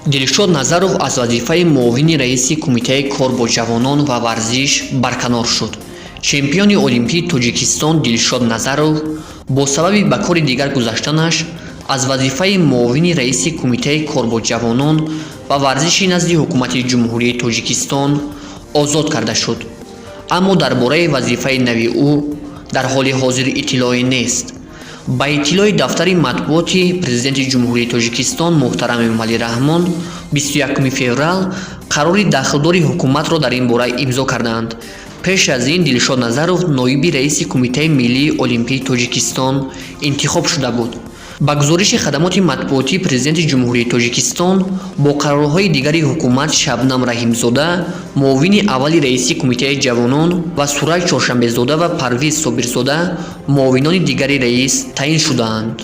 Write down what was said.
Дилшод Назаров аз вазифаи муовини раиси Кумитаи кор бо ҷавонон ва варзиш барканор шуд. Чемпиони олимпии Тоҷикистон Дилшод Назаров бо сабаби ба кори дигар гузаштанаш аз вазифаи муовини раиси Кумитаи кор бо ҷавонон ва варзиши назди Ҳукумати Ҷумҳурии Тоҷикистон озод карда шуд, аммо дар бораи вазифаи нави ӯ дар ҳоли ҳозир иттилоъе нест. Ба иттилои дафтари матбуоти Президенти Ҷумҳурии Тоҷикистон муҳтарам Эмомалӣ Раҳмон, 21 феврал қарори дахлдори ҳукуматро дар ин бора имзо кардаанд. Пеш аз ин Дилшод Назаров ноиби раиси Кумитаи миллии олимпии Тоҷикистон интихоб шуда буд. Ба гузориши хадамоти матбуотии Президенти Ҷумҳурии Тоҷикистон, бо қарорҳои дигари ҳукумат Шабнам Раҳимзода муовини аввали раиси Кумитаи ҷавонон ва Сурай Чоршанбезода ва Парвиз Собирзода муовинони дигари раис таъин шудаанд.